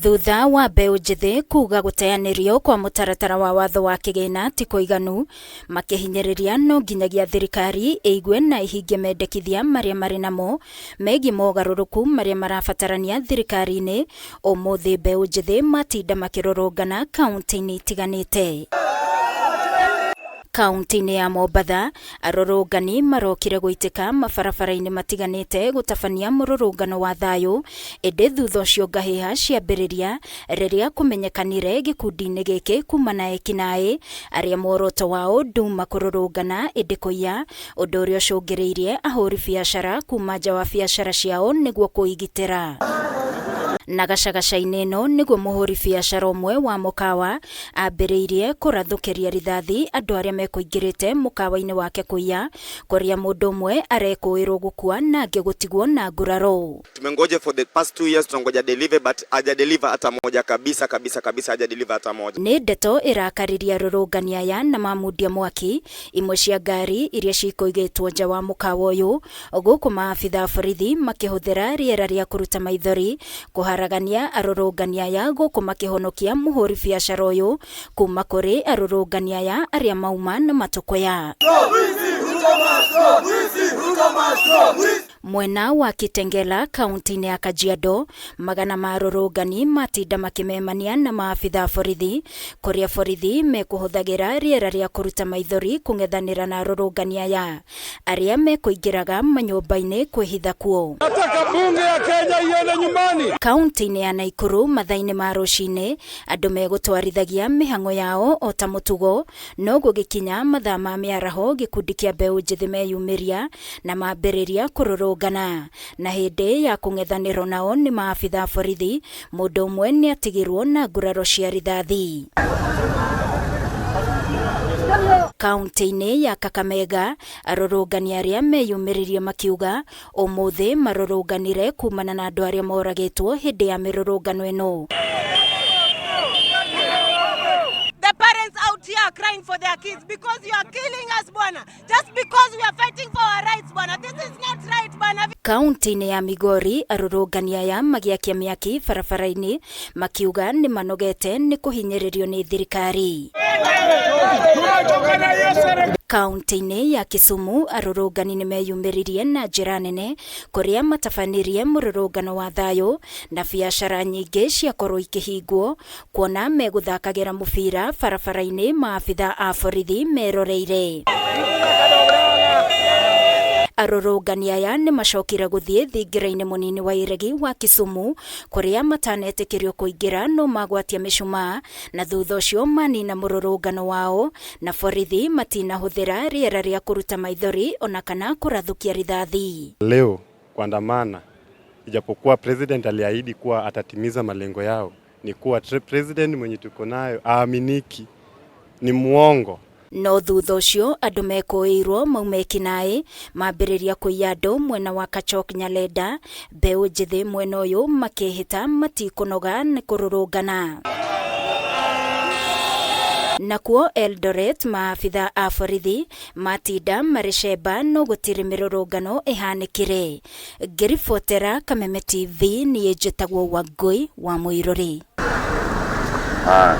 Thutha wa mbeũ njĩthĩ kuga gũteanĩrio kwa mũtaratara wa watho wa kĩgĩna ti kũiganu, makĩhinyĩrĩria no nginyagia thirikari ĩigue na ĩhingie mendekithia marĩa marĩ namo megiĩ mogarũrũku marĩa marabatarania thirikari-inĩ. Ũmũthĩ mbeũ njĩthĩ matinda makĩrũrũngana kaunti-inĩ itiganĩte. Kaunti-inĩ ya Mombatha, arũrũngani marokire gũitĩka mabarabara-inĩ matiganĩte gũtabania mũrũrũngano wa thayũ, ĩndĩ thutha ũcio ngahĩha ciambĩrĩria rĩrĩa kũmenyekanire gĩkundi-inĩ gĩkĩ kuma na ekinaĩ arĩa muoroto wao nduma kũrũrũngana ĩndĩ kũiya, ũndũ ũrĩa ũcũngĩrĩirie ahũri biacara kuma nja wa biacara ciao nĩguo kũigitĩra. Na gacagaca-inĩ ĩno nĩguo mũhũri biacara ũmwe wa mũkawa ambĩrĩirie kũrathũkĩria rithathi andũ arĩa mekũingĩrĩte mũkawa-inĩ wake kũiya, kũrĩa mũndũ ũmwe arekũĩrwo gũkua na angĩ gũtigwo na nguraro. Tumengoja for the past 2 years, tunangoja deliver, but haja deliver hata moja kabisa kabisa kabisa, haja deliver hata moja. Nĩ ndeto ĩrakaririe arũrũngani aya na mamundia mwaki imwe cia ngari iria cikũigĩtwo nja wa mũkawa ũyũ, gũkũ maabitha a borithi makĩhũthĩra rĩera rĩa kũruta maithori kũharagania arũrũngani aya, gũkũ makĩhonokia mũhũri biacara ũyũ kuma kũrĩ arũrũngani aya arĩa mauma na matũkũya. Mwena wa Kitengela, kaunti-inĩ ya Kajiado, magana ma arũrũngani matinda makĩmemania na maabitha a borithi, kũrĩa borithi mekũhũthagĩra rĩera rĩa kũruta maithori kũng'ethanĩra na arũrũngani aya arĩa mekũingĩraga manyũmba-inĩ kwĩhitha kuo. Nataka bunge ya Kenya iende nyumbani. Kaunti-inĩ ya Naikuru, mathaa-inĩ ma rũcinĩ andũ megũtwarithagia mĩhang'o yao o ta mũtugo, no gũgĩkinya mathaa ma mĩaraho gĩkundi kĩa mbeũ njĩthĩ meyumĩria na mambĩrĩria kũrũrũngana, na hĩndĩ ya kũng'ethanĩrwo nao nĩ maabitha a borithi, mũndũ ũmwe nĩ atigirwo na nguraro cia rithathi. Kaunti-inĩ ya Kakamega, arũrũngani arĩa meyumĩririe makiuga ũmũthĩ marũrũnganire kumana na andũ arĩa moragĩtwo hĩndĩ ya mĩrũrũngano ĩno. The parents out here are crying for their kids because you are killing us, bwana. Just because we are fighting for our rights, bwana. This is not right, bwana. Kaunti-inĩ ya Migori, arũrũngani aya magĩakia mĩaki barabara-inĩ makiuga nĩ manogete nĩ kũhinyĩrĩrio nĩ thirikari. Kaunti-inĩ ya Kisumu, arũrũngani nĩ meyumĩririe na njĩra nene kũrĩa matabanirie mũrũrũngano wa thayũ na biacara nyingĩ ciakorwo ikĩhingwo kuona megũthakagĩra mũbira barabara-inĩ maabitha a borithi meroreire. Arũrũngani aya nĩ macokire gũthiĩ thingira-inĩ mũnini wa iregi wa Kisumu kũrĩa matanetĩkĩrio kũingĩra no magwatia mĩcumaa, na thutha ũcio manina mũrũrũngano wao na borithi matinahũthĩra rĩera rĩa kũruta maithori ona kana kũrathũkia rithathi. Leo kuandamana, ijapokuwa president aliahidi kuwa atatimiza malengo yao, ni kuwa president mwenye tuko nayo aaminiki, ni muongo. No thutha ũcio andũ mekũĩirwo maume kinaĩ mambĩrĩria kũiya andũ mwena wa Kachok Nyalenda, mbeũ njĩthĩ mwena ũyũ makĩhĩta matikũnoga nĩ kũrũrũngana. Nakuo Eldoret, maabitha a borithi matinda marĩ cemba no gũtirĩ mĩrũrũngano ĩhanĩkire. Ngĩribotera Kameme TV, niĩ njĩtagwo Wangũi wa Mũirũrĩ. Ah.